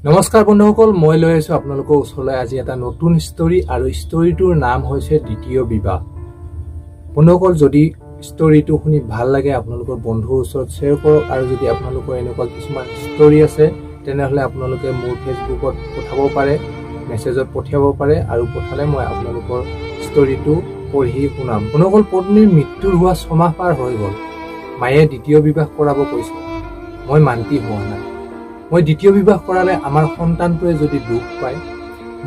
নমস্কাৰ বন্ধুসকল, মই লৈ আহিছোঁ আপোনালোকৰ ওচৰলৈ আজি এটা নতুন ষ্টৰী আৰু ষ্টৰীটোৰ নাম হৈছে দ্বিতীয় বিবাহ। বন্ধুসকল, যদি ষ্টৰীটো শুনি ভাল লাগে, আপোনালোকৰ বন্ধুৰ ওচৰত শ্বেয়াৰ কৰক আৰু যদি আপোনালোকৰ এনেকুৱা কিছুমান ষ্টৰী আছে, তেনেহ'লে আপোনালোকে মোৰ ফেচবুকত পঠাব পাৰে, মেছেজত পঠিয়াব পাৰে আৰু পঠালে মই আপোনালোকৰ ষ্টৰীটো পঢ়ি শুনাম। বন্ধুসকল, পত্নীৰ মৃত্যুৰ হোৱা 6 মাহ পাৰ হৈ গ'ল। মায়ে দ্বিতীয় বিবাহ কৰাব কৈছে। মই মান্তি হোৱা নাই। মই দ্বিতীয় বিবাহ কৰালে আমাৰ সন্তানটোৱে যদি দুখ পায়?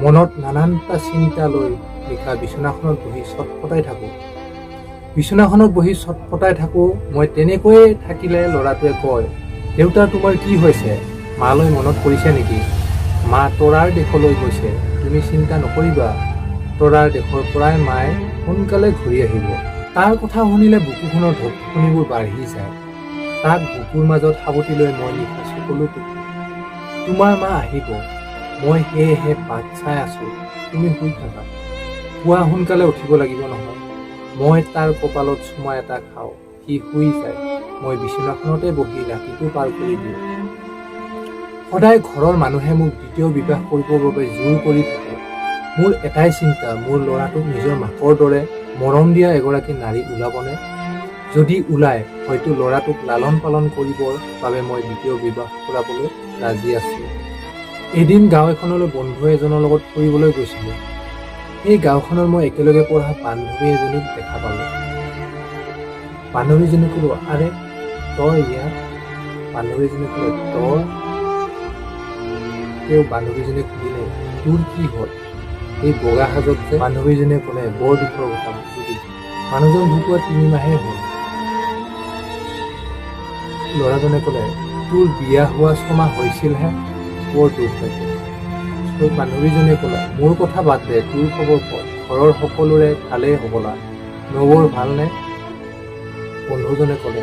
মনত নানানটা চিন্তা লৈ নিশা বিচনাখনত বহি ছটফটাই থাকোঁ। বিচনাখনত বহি ছটফটাই থাকোঁ মই। তেনেকৈয়ে থাকিলে ল'ৰাটোৱে কয়, "দেউতা, তোমাৰ কি হৈছে? মালৈ মনত পৰিছে নেকি? মা তৰাৰ দেশলৈ গৈছে, তুমি চিন্তা নকৰিবা। তৰাৰ দেশৰ পৰাই মায়ে সোনকালে ঘূৰি আহিব।" তাৰ কথা শুনিলে বুকুখনৰ ধপধপনিবোৰ বাঢ়ি যায়। তাক বুকুৰ মাজত সাৱটি লৈ মই নিশা চকুলো টুকো। "তোমাৰ মা আহিব, মই সেয়েহে বাট চাই আছো। তুমি শুই থাকা, পুৱা সোনকালে উঠিব লাগিব নহয়।" মই তাৰ কপালত চুমা এটা খাওঁ। সি শুই যায়। মই বিচনাখনতে বহি ৰাতিটো পাৰ কৰি দিওঁ। সদায় ঘৰৰ মানুহে মোক দ্বিতীয় বিবাহ কৰিবৰ বাবে জোৰ কৰি থাকে। মোৰ এটাই চিন্তা, মোৰ ল'ৰাটোক নিজৰ মাকৰ দৰে মৰম দিয়া এগৰাকী নাৰী ওলাবনে? যদি ওলায়, হয়তো ল'ৰাটোক লালন পালন কৰিবৰ বাবে মই দ্বিতীয় বিবাহ কৰাবলৈ ৰাজি আছোঁ। এদিন গাঁও এখনলৈ বন্ধু এজনৰ লগত ফুৰিবলৈ গৈছিলোঁ। সেই গাঁওখনত মই একেলগে পঢ়া বান্ধৱী এজনীক দেখা পালোঁ। বান্ধৱীজনীক ক'লো, "আৰে, তই ইয়াত?" বান্ধৱীজনীয়ে ক'লে, "তই?" তেওঁ বান্ধৱীজনীয়ে সুধিলে, "তোৰ কি হ'ল এই বগা সাজত যে?" বান্ধৱীজনীয়ে ক'লে, "বৰ দুখৰ কথা বুজিলি, মানুহজন ঢুকোৱা 3 মাহেই হ'ল।" ল'ৰাজনে ক'লে, "তোৰ বিয়া হোৱা 6 মাহ হৈছিলহে, বৰ দুখ লাগে।" বান্ধৱীজনীয়ে ক'লে, "মোৰ কথা বাদ দে, তোৰ খবৰ ক। ঘৰৰ সকলোৰে ভালেই হ'বলা। নবৌৰ ভালনে?" বন্ধুজনে ক'লে,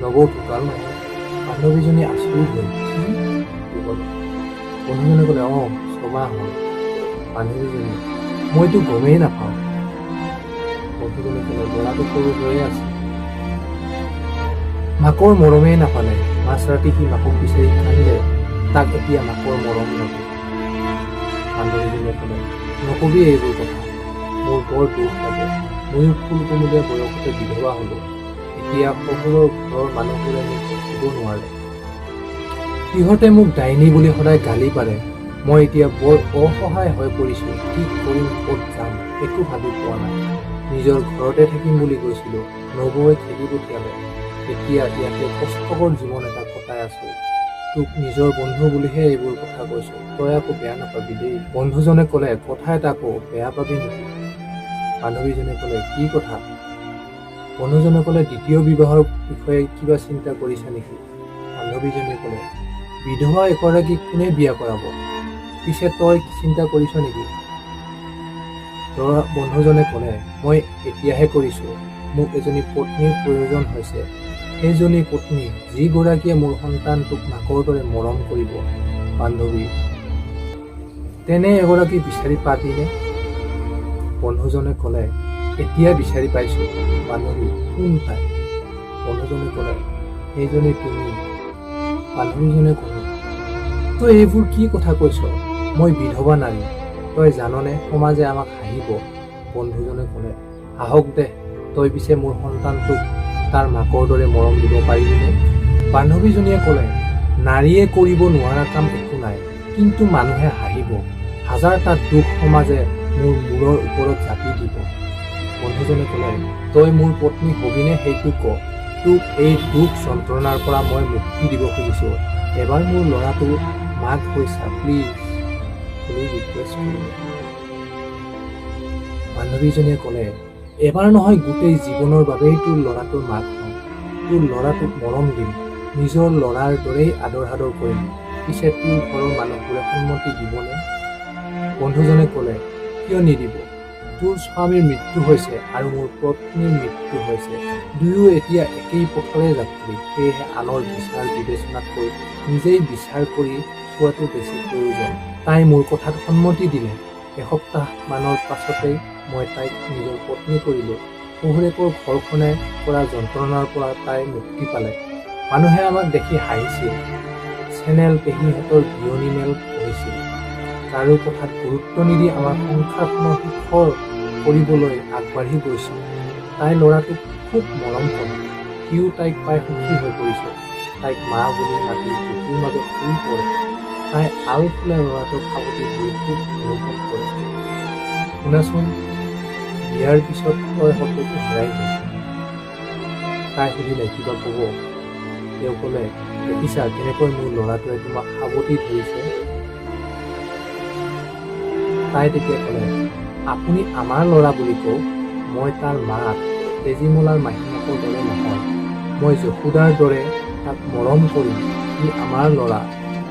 "নবৌ ঢুকাল নহয়।" বান্ধৱীজনী আচৰিত হ'ল। "কি?" বুলি ক'লে। বন্ধুজনে ক'লে, "অঁ, 6 মাহ হ'ল।" বান্ধৱীজনী, "মইতো গমেই নাপাওঁ।" বন্ধুজনে ক'লে, "ল'ৰাটো সৰু হৈয়ে আছে, মাকৰ মৰমেই নাপালে। মাজ ৰাতি সি মাকক বিচাৰি কান্দে। তাক এতিয়া মাকৰ মৰম লাগে।" বান্ধৱীজনীয়ে ক'লে, "নকবি এইবোৰ কথা, মোৰ বৰ দুখ লাগে। ময়ো ফুল কুমলীয়া বয়সতে বিধৱা হ'লো। এতিয়া শহুৰৰ ঘৰৰ মানুহবোৰে মোক ৰখিব নোৱাৰে। সিহঁতে মোক ডাইনী বুলি সদায় গালি পাৰে। মই এতিয়া বৰ অসহায় হৈ পৰিছোঁ। কি কৰিম, ক'ত যাম, একো ভাবি পোৱা নাই। নিজৰ ঘৰতে থাকিম বুলি গৈছিলোঁ, নবৌৱে খেদি পঠিয়ালে। এতিয়া ইয়াতে কষ্টকৰ জীৱন এটা কটাই আছো। তোক নিজৰ বন্ধু বুলিহে এইবোৰ কথা কৈছো, তই আকৌ বেয়া নাপাবি দেই।" বন্ধুজনে ক'লে, "কথা এটা কওঁ, বেয়া পাবি নেকি?" বান্ধৱীজনে ক'লে, "কি কথা?" বন্ধুজনে ক'লে, "দ্বিতীয় বিবাহৰ বিষয়ে কিবা চিন্তা কৰিছা নেকি?" বান্ধৱীজনীয়ে ক'লে, "বিধৱা এগৰাকীক কোনে বিয়া কৰাব? পিছে তই চিন্তা কৰিছ নেকি?" বন্ধুজনে ক'লে, "মই এতিয়াহে কৰিছোঁ। মোক এজনী পত্নীৰ প্ৰয়োজন হৈছে। সেইজনী পত্নী, যিগৰাকীয়ে মোৰ সন্তানটোক মাকৰ দৰে মৰম কৰিব। বান্ধৱী, তেনে এগৰাকী বিচাৰি পাবিনে?" বন্ধুজনে ক'লে, "এতিয়া বিচাৰি পাইছোঁ।" বান্ধৱী, "কোন তাই?" বন্ধুজনে ক'লে, "সেইজনী তুমি।" বান্ধৱীজনে ক'লে, "তই এইবোৰ কি কথা কৈছ? মই বিধৱা নাৰী, তই জাননে সমাজে আমাক হাঁহিব?" বন্ধুজনে ক'লে, "হাঁহক দে। তই পিছে মোৰ সন্তানটোক তাৰ মাকৰ দৰে মৰম দিব পাৰিবিনে?" বান্ধৱীজনীয়ে ক'লে, "নাৰীয়ে কৰিব নোৱাৰা কাম একো নাই, কিন্তু মানুহে হাঁহিব। হাজাৰটা দুখ সমাজে মোৰ মূৰৰ ওপৰত জাপি দিব।" বন্ধুজনে ক'লে, "তই মোৰ পত্নী হবিনে সেইটো ক। তোক এই দুখ যন্ত্ৰণাৰ পৰা মই মুক্তি দিব খুজিছোঁ। এবাৰ মোৰ ল'ৰাটোৰ মাক হৈ চা, প্লিজ" বুলি ৰিকুৱেষ্ট কৰিলে। বান্ধৱীজনীয়ে ক'লে, "এবাৰ নহয়, গোটেই জীৱনৰ বাবেই তোৰ ল'ৰাটোৰ মাক হ'ম। তোৰ ল'ৰাটোক মৰম দিম, নিজৰ ল'ৰাৰ দৰেই আদৰ সাদৰ কৰিম। পিছে তোৰ ঘৰৰ মানুহবোৰে সন্মতি দিবনে?" বন্ধুজনে ক'লে, "কিয় নিদিব? তোৰ স্বামীৰ মৃত্যু হৈছে আৰু মোৰ পত্নীৰ মৃত্যু হৈছে। দুয়ো এতিয়া একেই পথৰে যাত্ৰী। সেয়েহে আনৰ বিচাৰ বিবেচনাতকৈ নিজেই বিচাৰ কৰি চোৱাটো বেছি প্ৰয়োজন।" তাই মোৰ কথাত সন্মতি দিলে। এসপ্তাহমানৰ পাছতেই মই তাইক নিজৰ পত্নী কৰিলোঁ। শহুৰেকৰ ঘৰখনে কৰা যন্ত্ৰণাৰ পৰা তাই মুক্তি পালে। মানুহে আমাক দেখি হাঁহিছিল। চেনেল পেহীহঁতৰ বিয়নী মেল বহিছিল। আহিছিল। কাৰো কথাত গুৰুত্ব নিদি আমাৰ সংসাৰখনৰ সুখৰ কৰিবলৈ আগবাঢ়ি গৈছিল। তাই ল'ৰাটোক খুব মৰম কৰে। সিও তাইক পাই সুখী হৈ পৰিছে। তাইক মা বুলি মাতি বুকুৰ মাজত শুই পৰে। তাই আলফুলে ল'ৰাটোক সাৱটি ধৰি খুব অনুভৱ কৰে। শুনাচোন, বিয়াৰ পিছত তই শব্দটো হেৰাই গ'ল। তাই সুধিলে, কিবা ক'ব? তেওঁ ক'লে, দেখিছা কেনেকৈ মোৰ ল'ৰাটোৱে তোমাক সাৱটি ধৰিছে? তাই তেতিয়া ক'লে, আপুনি আমাৰ ল'ৰা বুলি কওক, মই তাৰ মাক, তেজীমলাৰ মাহীমাকৰ দৰে নহয়। মই যশোদাৰ দৰে তাক মৰম কৰিম। সি আমাৰ ল'ৰা।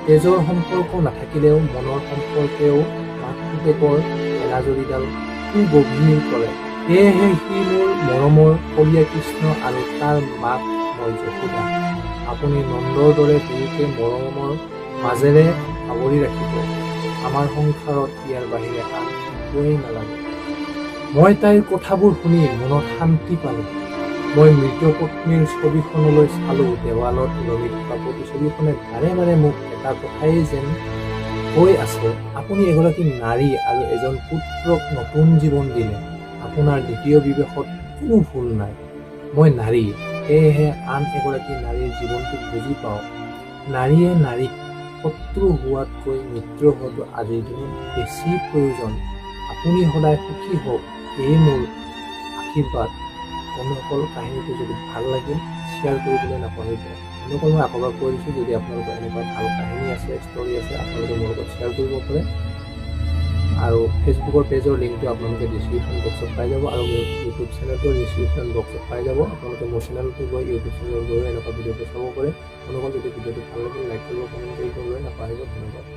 তেজৰ সম্পৰ্ক নাথাকিলেও মনৰ সম্পৰ্কেও মাক পুতেকৰ এনাজৰীডাল সুগভীৰ কৰে। সেয়েহে সি মোৰ মৰমৰ কলীয়া কৃষ্ণ আৰু তাৰ মাক মই যশোদা। আপুনি নন্দৰ দৰে দুয়োকে মৰমৰ মাজেৰে আৱৰি ৰাখিব। আমাৰ সংসাৰত ইয়াৰ বাহিৰে আন একোৱেই নালাগে। মই তাইৰ কথাবোৰ শুনি মনত শান্তি পালোঁ। মই মৃত পত্নীৰ ছবিখনলৈ চালোঁ। দেৱালত ওলমি থকা প্ৰতিছবিখনে বাৰে বাৰে মোক এটা কথাই যেন কৈ আছে, আপুনি এগৰাকী নাৰী আৰু এজন পুত্ৰক নতুন জীৱন দিলে। আপোনাৰ দ্বিতীয় বিবাহত কোনো ভুল নাই। মই নাৰী, সেয়েহে আন এগৰাকী নাৰীৰ জীৱনটোক বুজি পাওঁ। নাৰীয়ে নাৰীক শত্ৰু হোৱাতকৈ মিত্ৰ হোৱাটো আজিৰ দিনত বেছি প্ৰয়োজন। আপুনি সদায় সুখী হওক, এয়ে মোৰ আশীৰ্বাদ। বন্ধুসকল, কাহিনীটো যদি ভাল লাগিল শ্বেয়াৰ কৰিবলৈ নাপাহৰিব। বন্ধুসকল, মই আকৌ এবাৰ কৈ দিছোঁ, যদি আপোনালোকৰ এনেকুৱা ভাল কাহিনী আছে, ষ্টৰী আছে, আপোনালোকে মোৰ লগত শ্বেয়াৰ কৰিব পাৰে। আৰু ফেচবুকৰ পেজৰ লিংকটো আপোনালোকে ডিছক্ৰিপশ্যন বক্সত পাই যাব আৰু মোৰ ইউটিউব চেনেলটো ডিছক্ৰিপশ্যন বক্সত পাই যাব। আপোনালোকে মোৰ চেনেলটো গৈ ইউটিউব চেনেলত গৈ এনেকুৱা ভিডিঅ'বোৰ চাব পাৰে। বন্ধুসকল, যদি ভিডিঅ'টো ভাল লাগিল লাইক কৰিব, কমেণ্ট কৰিবলৈ নাপাহৰিব। ধন্যবাদ।